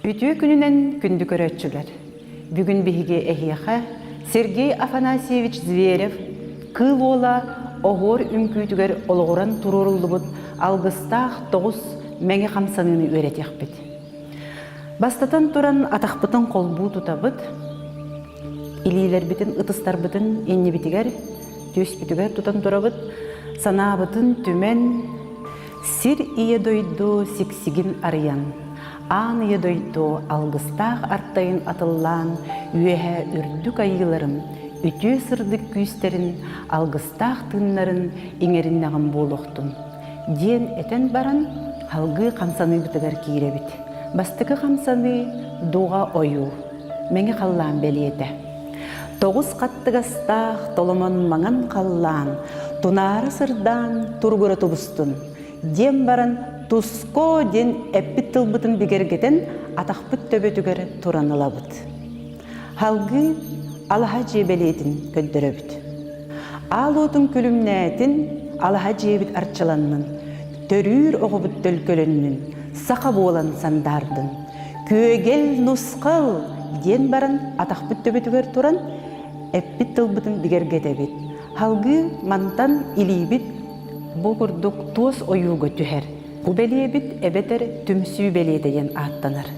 Үтүө күнүнэн күндү көрөөччүлэр! Бүгүн биһиги эһиэхэ Сергей Афанасьевич Зверев Кыыл Уола оһуор үҥкүүтүгэр олоҕуран туруоруллубут алгыстаах тоҕус мэҥэ хамсаныыны үөрэтиэхпит. Бастатан туран атахпытын холбуу тутабыт, илиилэрбитин, ытыстарбытын иннибитигэр, түөспүтүгэр тутан турабыт, санаабытын түмэн, Сир ийэ дойду сиксигин арыйан, аан ийэ дойду алгыстаах артайын атыллаан, үөһэ үрдүк айыыларым үтүө сырдык күүстэрин, алгыстаах тыыннарын иҥэриннэҕим буолуохтун, диэн этэн баран, салгыы хамсаныыбытыгар киирэбит. Бастакы хамсаныы дуҕа ойуу, мэҥэ халлаан бэлиэтэ. Тоҕус хаттыгастаах толомон маҥан халлаан, тунаара сырдаан туругура тубустун, диэн баран туско диэн эппит тылбытын бигэргэтэн атахпыт төбөтүгэр туран ылабыт. Салгыы алаһа дьиэ бэлиэтин көрдөрөбүт. Аал уотун күлүмнээтин, алаһа дьиэбит арчыланнын, төрүүр оҕобут төлкөлөннүн, саха буолан сандаардын. Күөгэл нусхал диэн баран атахпыт төбөтүгэр туран эппит тылбытын бигэргэтэбит. Салгыы мантан илиибит бу курдук туос ойууга түһэр. Бу бэлиэбит эбэтэр түмсүү бэлиэтэ диэн ааттанар.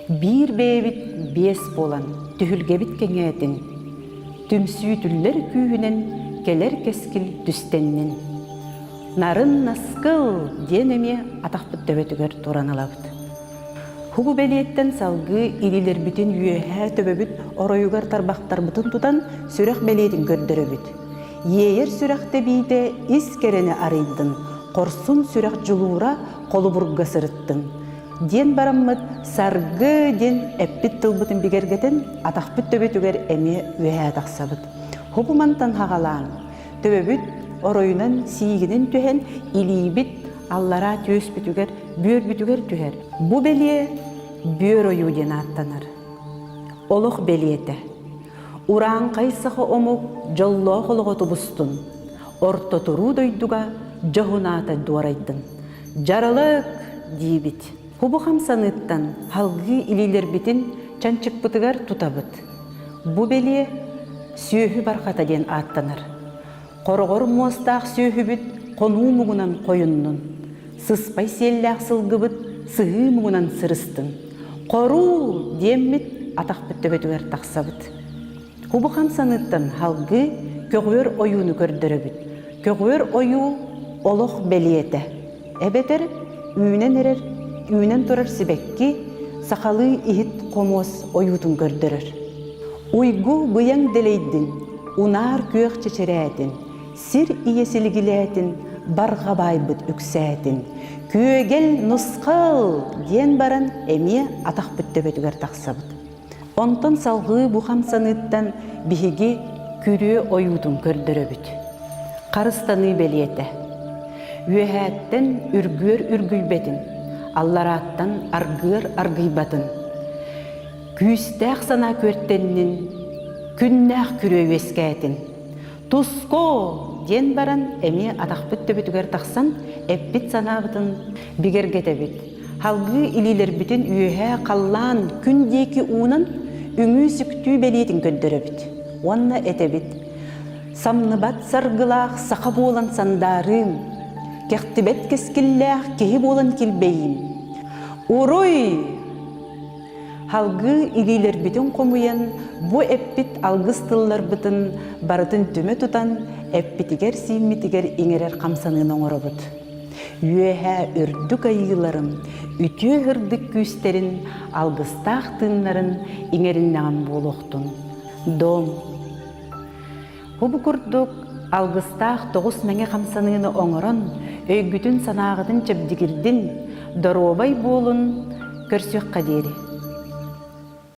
Биир бэйэбит биэс буолан түһүлгэбит кэҥээтин, түмсүү түллэр күүһүнэн кэлэр кэскил түстэннин. Нарын наскыл диэн эмиэ атахпыт төбөтүгэр туран ылабыт. Һугу бэлиэттэн салгыы илиилэрбитин үөһээ төбөбүт оройугар тарбахтарбытын тутан сүрэх бэлиэтин көрдөрөбүт. Иэйэр сүрэх тэбиитэ ис кэрэни арыйдын, хорсун сүрэх дьулуура холобурга сырыттын. Диэн бараммыт саргы диэн эппит тылбытын бигэргэтэн атахпыт төбөтүгэр эмиэ үөһээ тахсабыт. Һугу мантан хаҕалаан Төбөбүт оройунан сиигинэн түһэн, илиибит аллараа түөспүтүгэр, бүөрбүтүгэр түһэр. Бу бэлиэ бүөр ойуу диэн ааттанар. Олох бэлиэтэ. Урааҥхай саха омук дьоллоох олоҕо тубустун, орто туруу дойдуга дьоһун аата дуорайдын. Дьаралык диибит. Бу хамсаныыттан салгыы илиилэрбитин чанчыкпытыгар тутабыт. Бу бэлиэ сүөһү барҕата диэн ааттанар. Хороҕор муостаах сүөһүбүт хонуу муҥунан хойуннун, сыспай сиэллээх сылгыбыт сыһыы муҥунан сырыстын. Хоруу диэммит атахпыт төбөтүгэр тахсабыт. Кубу хамсаныыттан салгыы көҕүөр ойууну көрдөрөбүт. Көҕүөр ойуу олох бэлиэтэ. Эбэтэр үүнэн эрэр, үүнэн турар сибэкки сахалыы иһит-хомуос ойуутун көрдөрөр. Уйгу быйаҥ дэлэйдин, унаар күөх чэчирээтин, сир ийэ силигилээтин, барҕа баайбыт үксээтин, күөгэл нусхал диэн баран эмиэ атахпыт төбөтүгэр тахсабыт. Онтон салҕыы бу хамсаныыттан биһиги күрүө ойуутун көрдөрөбүт. Харыстаныы бэлиэтэ. Үөһээттэн үргүөр үргүйбэтин, алларааттан аргыар аргыйбатын. Күүстээх санаа күөртэннин, күннээх күрүө үөскээтин. Туско! диэн баран эмиэ атахпыт төбөтүгэр тахсан эппит санаабытын бигэргэтэбит. Салгыы илиилэрбитин үөһээ халлаан күн диэки уунан үҥүү-сүктүү бэлиэтин көрдөрөбүт уонна этэбит: Самныбат саргылаах саха буолан сандаарыым, кэхтибэт кэскиллээх киһи буолан килбэйиим. Уруй! Салгыы илиилэрбитин хомуйан, бу эппит алгыс тылларбытын барытын түмэ тутан, эппитигэр-сииммитигэр иҥэрэр хамсаныыны оҥоробут. Үөһээ үрдүк айыыларым, үтүө сырдык күүстэрин, алгыстаах тыыннарын иҥэриннэҕим буолуохтун. Дом! Бу курдук алгыстаах тоҕус мэҥэ хамсаныыны оҥорон, өйгүтүн-санааҕытын чэбдигирдин, доруобай буолун, көрсүөххэ диэри.